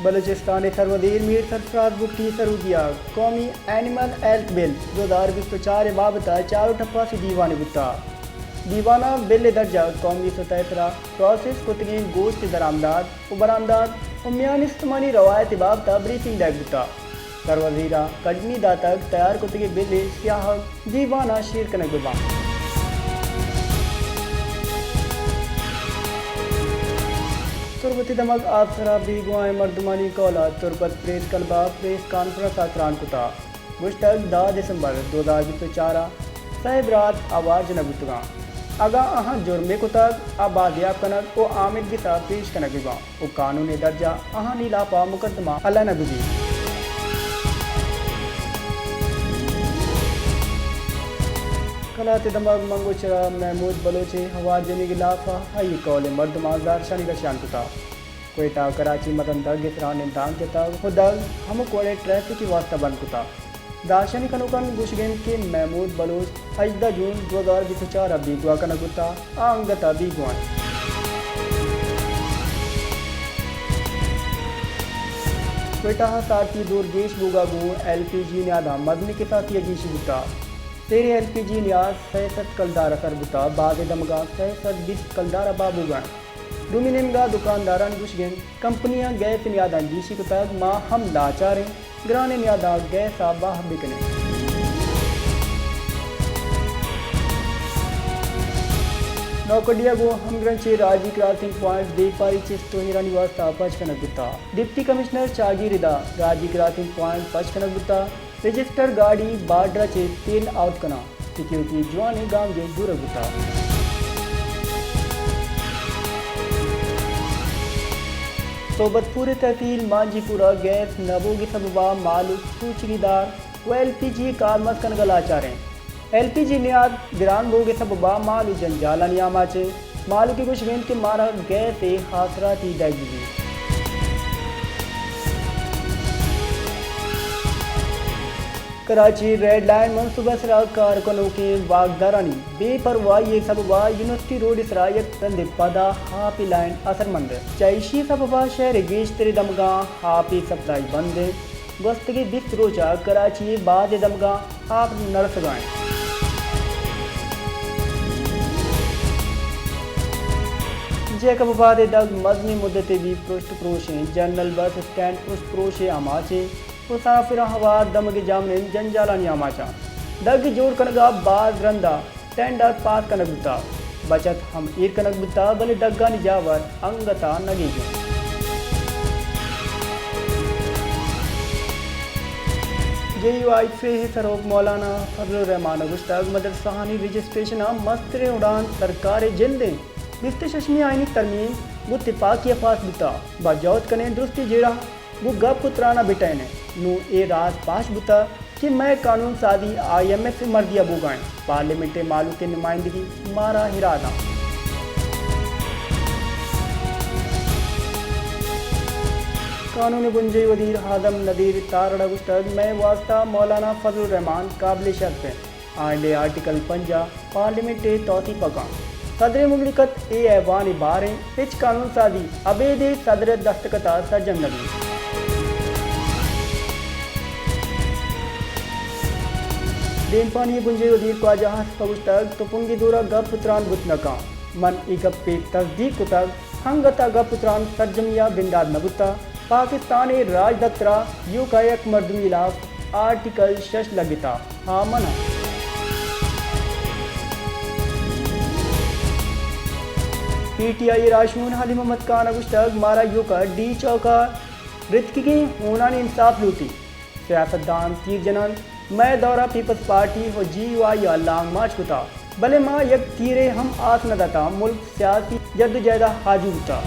بلوچستان ءِ سروزیر میر سرفراز بگٹی ءِ سروکی ءَ قومی اینیمل ہیلتھ بل دو ہزار بیست ءُ چار ءِ بابت ءَ چار ءُ ٹپاسی دیوانے بوتگ۔ دیوان ءَ بل ءِ درجہ، قومی سطح ءِ سرا پراسس کتگیں گوشت ءِ درآمدات ءُ برآمدات ءُ میان استمانی روایت ءِ بابت ءَ بریفنگ دئیگ بوتگ۔ سروزیر ءَ کڈنی داتگ تیار کتگیں بل ءِ سیاہگ دیوان ءَ شیر کنگ بہ باں۔ تربت ءِ دمگ آپسر ءَ بیگواہیں مردمانی کہول ءَ تربت پریس کلب ءَ پریس کانفرنس ءَ تران کتگ۔ گوشتگ، دہ دسمبر دو ہزار بیست ءُ چار ءَ سئے برات آوار جنگ بوتگاں۔ اگاں آہاں جرمے کتگ، آ بازیاب کنگ ءُ آمید گس ءَ پیش کنگ بہ باں ءُ قانون ءِ درجہ آہانی لاپ ءَ مقدمہ النگ بہ بیت۔ کلات ءِ دمگ منگوچر ءَ محمود بلوچ ءِ آوار جنگ ءِ لاپ ءَ آئی ءِ کہول ءِ مردماں زہرشانی رشیان کتگ۔ کوئٹہ ءُ کراچی مزن دگ ءِ سرا نندانک جتگ ءُ دگ ہمک وڑ ءَ ٹریفک ءِ واستہ بند کتگ۔ زہرشانی کنوکانی گوشگ انت کہ محمود بلوچ ہژدہ جون دو ہزار بیست ءُ چار ءَ بیگواہ کنگ بوتگ، آ انگت ءَ بیگواہ انت۔ کوئٹہ ءَ سارتی دور گیش بوگ ءَ گوں ایل پی جی نیاداں مزنیں کساسی ءِ گیشی بوتگ۔ سیریں ایل پی جی نیاد سئے سد کلدار ءَ سر بوتگ، بازیں دمگاں سئے سد بیست کلدار ءَ بہا بوگ ءَ انت۔ دومی نیمگ ءَ دکاندارانی گوشگ انت، کمپنیاں گیس ءِ نیاداں گیشی کتگ، ما ہم لاچار ایں گرانیں نیاداں گیس ءَ بہا بہ کنیں۔ نوکڈی ءَ گوں ہمگرنچ ءِ راجی کراسنگ پوائنٹ بیپاری چست ءُ ایرانی واستہ پچ کنگ بوتگ۔ ڈپٹی کمشنر چاگی ردا راجی کراسنگ پوائنٹ پچ کنگ بوتگ۔ رجسٹر گاڑی بارڈر ءَ چہ تیل آؤٹ کناں، سیکورٹی جوانیں گامگیج زورگ بوتگ۔ صحبت پور ءِ تحصیل مانجی پور ءَ گیس نہ بوگ ءِ سبب ءَ مھلوک سوچگی دار ءُ ایل پی جی ءِ کارمرز کنگ ءَ لاچار انت۔ ایل پی جی نیاد گران بوگ ءِ سبب ءَ مھلوک جنجالانی آماچ انت۔ مھلوک ءِ گوشگ انت کہ مارا گیس ءِ آسراتی دئیگ بہ بیت۔ کراچی ریڈ لائن منصوبہ ءِ سرا کار کنوکیں واکدارانی بے پرواہی ءِ سبب ءَ یونیورسٹی روڈ ءِ سرا یک رندے پدا آپ ءِ لائن اثرمند انت۔ چہ ایشی ءِ سبب ءَ شہر ءِ گیشتریں دمگاں آپ ءِ سپلائی بند انت۔ گوستگیں بیست روچ ءَ کراچی ءِ بازیں دمگاں آپ نہ رسگ ءَ انت۔ جیکب آباد ءِ دگ مزنیں مدتے بیت پرشت پروش انت۔ جنرل بس اسٹینڈ پرشت پروش ءِ آماچ انت ءُ سافراں ہوار دمگ ءِ جاہمنند جنجالانی آماچ انت۔ دگ ءِ جوڑ کنگ ءَ باز رند ءَ ٹینڈر پاس کنگ بوتگ، بچت ہم ایر کنگ بوتگ، بلے دگانی جاور انگت ءَ نگیج انت۔ جے یو آئی فے ءِ سروک مولانا فضل الرحمان ءَ گوشتگ، مدرسہانی رجسٹریشن ءِ مستریں اڑان سرکار ءِ جند انت۔ بیست ءُ ششمی آئینی ترمیم گوں تپاکی ءَ پاس بوتگ۔ باں جہد کنیں درستی جیڑہ گوں گپ ءُ تران ءَ بہ ٹہینیں۔ نوں اے راز پاش بوتگ کہ مئے قانون سازی آئی ایم ایف ءِ مرضی ءَ بوگ ءَ انت۔ پارلیمنٹ ءِ مھلوک ءِ نمائندگی مارا ارادہ انت۔ قانون ءِ بنجاہی وزیر اعظم نذیر تارڑ ءَ گوشتگ، مئے واستہ مولانا فضل الرحمان قابل شرف انت۔ آئین ءِ آرٹیکل پنجاہ پارلیمنٹ ءِ توسیپ ءَ کنت۔ صدر مملکت اے ایوان ءِ بہر انت، ہچ قانون سازی ابید ءِ صدر ءِ دستخط ءَ سرجم نہ بیت۔ دیمپانی ءِ بنجاہی وزیر خواجہ آصف ءَ گوشتگ، تپنگی زور ءَ گپ ءُ تران بوت نہ کنت۔ من اے گپ ءِ تصدیق کتگ، انگت ءَ گپ ءُ تران سرجمی ءَ بندات نہ بوتگ۔ پاکستان ءِ راجدپتر ءَ ایوک ءَ یک مردمے ءِ ہلاپ آرٹیکل شش لگتگ، آ من آں۔ پی ٹی آئی ءِ راہشون علی محمد خان ءَ گوشتگ، مارا ایوک ءَ ڈی چوک ءَ رتکگیں ہونانی انصاف لوٹیت۔ سیاستدان تیر جن انت، مئے دور ءَ پیپلز پارٹی ءُ جی یو آئی ءَ لانگ مارچ کتگ، بلے ما یک تیرے ہم آس نہ داتگ، ملک سیاسی جدوجہد ءَ آجو بوتگ۔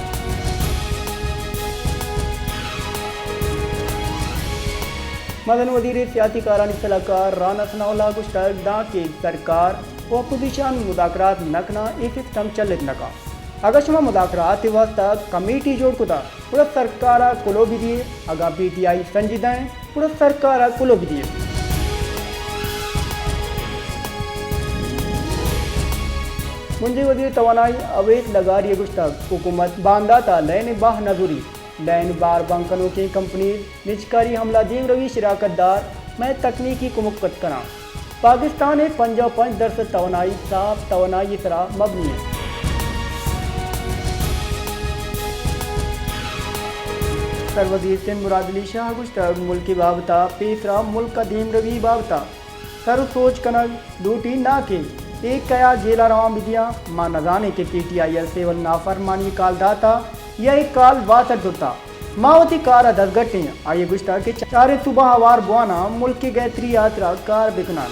مزن وزیر ءِ سیاسی کارانی سلاہکار رانا ثناء اللہ ءَ گوشتگ، دانکہ سرکار ءُ اپوزیشن مذاکرات نہ کناں، اے سسٹم چلت نہ کنت۔ اگاں شما مذاکرات ءِ واستہ کمیٹی جوڑ کتگ، گڑا سرکار ءَ کلوہ بدئے، اگاں پی ٹی آئی سنجیدہ انت، گڑا سرکار ءَ کلوہ بدئے۔ بنجاہی وزیر توانائی اویس لغاری ءَ گوشتگ، حکومت باندات ءَ لین ءِ بہا نہ زوریت، لین بار بنک کنوکیں کمپنیز نجکاری عملہ دیمروی شراکت دار مئے تکنیکی کمک کت کناں۔ پاکستان ء پنجاہ و پنچ درسد توانائی صاف توانائی ء سرا مبنی انت۔ سروزیر سندھ مراد علی شاہ ء گوشتگ ملک ء بابت ء پیسرا ملک ء دیمروی بابت ء سر و سوج کنگ لوٹی نا کہ اے کیا جیل ء روان بدیاں۔ ما نزانیں کہ پی ٹی آئی ء سول نافرمانی کال داتا یا اے کال واسر زرتا۔ ما وتی کار ء دزگٹ ایں۔ آئی ء گوشتگ کہ چاریں صوبہ ہوار بواناں ملک ء گہتری ء ہاترا کار بکناں۔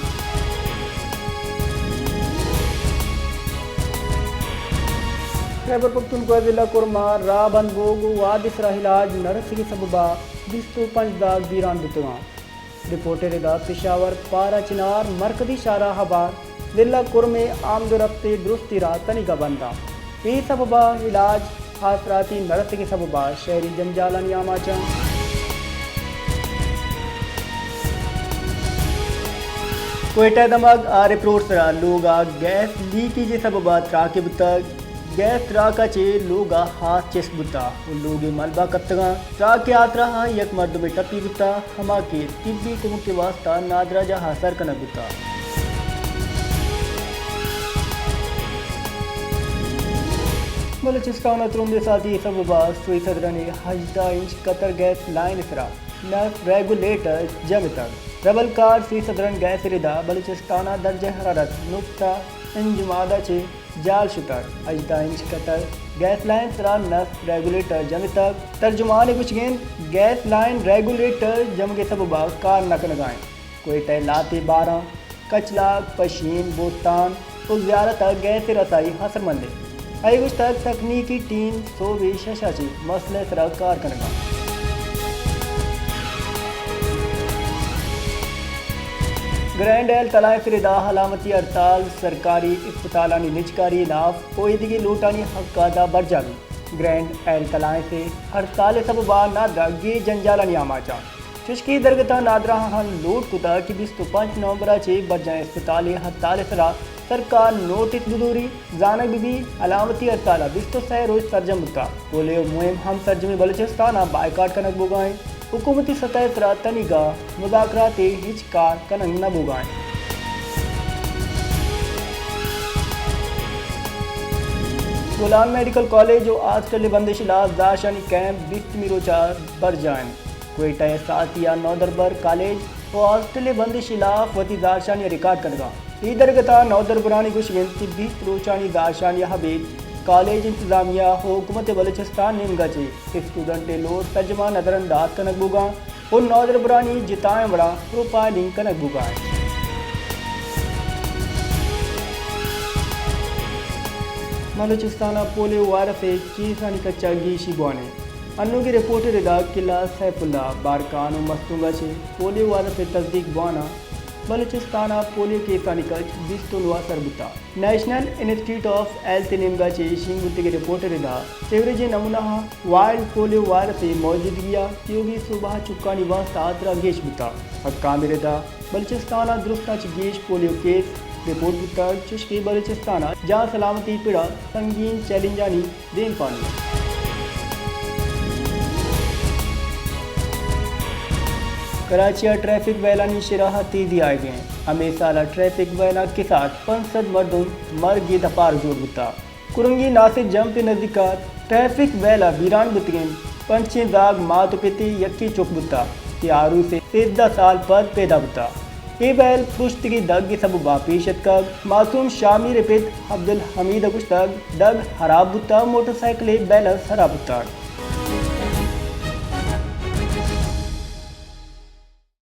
خیبر پختونخوا ضلع کرما راہ بند بوگ و واد ء سرا علاج نہ رسگ ء سبب ء بیست و پنچ زاگ بیران بوتگاں۔ رپورٹ ء ردا پشاور پارا چنار مرکزی شاہراہ ء بار ضلع کرم ء آمد و رفت ء درستی راہ تنیگا بنداں۔ اے سبب ء علاج آسراتی نہ رسگ ء سبب ء شہری جنجالانی آماچ انت۔ کوئٹہ دمگ آر ایف روڈ سرا لوگ ء گیس لیکیج ء سبب ء تراکے بوتگ۔ گیس تراک ء چہ لوگ ء ہاس چست بوتگ و لوگ ء ملبہ کپتگاں۔ تراک ء آسراہ ء یک مردمے ٹپی بوتگ، ہما کہ طبی کمک ء واستہ نادراہ جاہ ء سر کنگ بوتگ۔ بلوچستان ء ترندیں ساتی ء سبب ء سوئی سدرن ء ہژدہ انچ قطر گیس لائن ء سرا نس ریگولیٹر جمتگ۔ ربل کار سوئی سدرن گیس ء ردا بلوچستان ء درجہ حرارت نقطہ انجماد ء چہ جال شتگ۔ ہژدہ انچ قطر گیس لائن سرا نس ریگولیٹر جمتگ۔ ترجمان ء گوشگ انت، گیس لائن ریگولیٹر جمگ ء سبب ء کار نہ کنگ ء انت۔ کوئٹہ ء لہتے باراں، کچلاگ، پشین، بوستان و زیارت ء گیس ء رسائی ہسرمند انت۔ آئی ء گوشتگ، تکنیکی ٹیم سہب ء شش ء چہ مسئلہ ء سرا کار کنگ ء انت۔ گرینڈ ہیلتھ الائنس ء ردا علامتی ہڑتال، سرکاری اسپتالانی نجکاری لاف و ایدگہ لوٹانی حق ء دا برجاہ بیت۔ گرینڈ ہیلتھ الائنس ء ہڑتال ء سبب ء نادراہ گیش جنجالانی آماچ انت۔ چشکہ درگت ء نادراہاں لوٹ کتگ کہ بیست و پنچ نومبر ء چہ برجاہیں اسپتال ء ہڑتال ء سرا سرکار نوٹس بدوری۔ زانگ بہ بیت، علامتی ہڑتال ء بیست و سئے روچ سرجم بوتگ۔ پولیو مہم ہم سرجمیں بلوچستان ء بائیکاٹ کنگ بوگا انت۔ حکومتی سطح ء سرا تنیگا مذاکرات ء ہچ کار کنگ نہ بوگا انت۔ بولان میڈیکل کالج و ہاسٹل ء بندش ء ہلاس زہرشانی کیمپ بیستمی روچ ء برجاہ انت۔ کوئٹہ ء ساعتی ء نودربر کالج و ہاسٹل ء بندش ء ہلاس وتی زہرشانی ء ریکارڈ کنگا۔ اے درگت ء نودربرانی گوشگ انت کہ بیست روچانی زہرشانی ء ابید کالج انتظامیہ و حکومت بلوچستان نیمگا چہ اسٹوڈنٹ ء لوٹ سرجما نظر انداز کنگ بوگا و نودربرانی جتائیں وڑا پروفائلنگ کنگ بوگا انت۔ بلوچستان ء پولیو وائرس ء کیسانی کچ ء گیشی بوان انت۔ انوگیں رپورٹ ء ردا قلعہ سیف اللہ، بارکھان و مستونگ ء چہ پولیو وائرس ء تصدیق بوان ء بلوچستان ء پولیو کیسانی کچ بیست و نو ء سر بوتگ۔ نیشنل انسٹیٹیوٹ آف ہیلتھ ء نیمگ ء چہ شنگ بوتگیں رپورٹ ء ردا ایوریجیں نمونہ ء وائلڈ پولیو وائرس ء موجودگی ء تیوگیں صوبہ ء چکانی واستہ ہاترا گیش بوتگ۔ حکام ء ردا بلوچستان ء درستاں چہ گیش پولیو کیس رپورٹ بوتگ، چوشکہ بلوچستان ء جان سلامتی پڑ ء سنگین چیلنجانی دیم پانی انت۔ کراچی ء ٹریفک ویلانی شرح ء تیزی آیگ ء انت۔ ہمے سال ء ٹریفک ویل ء کساس پنچ سد مردم مرگ ء دپار جوڑ بوتگ۔ کرنگی ناصر جمپ ء نزیک ء ٹریفک ویل ء بیران بوتگیں پنچیں زاگ مات و پت ء یکے چک بوتگ کہ آروس ء سیزدہ سال پد پیدا بوتگ۔ اے ویل پرشتگیں دگ ء سبب ء پیش اتکگ۔ معصوم شامی ء پت عبدالحمید ء گوشتگ، دگ ہراب بوتگ، موٹر سائیکل ء بیلنس ہراب بوتگ۔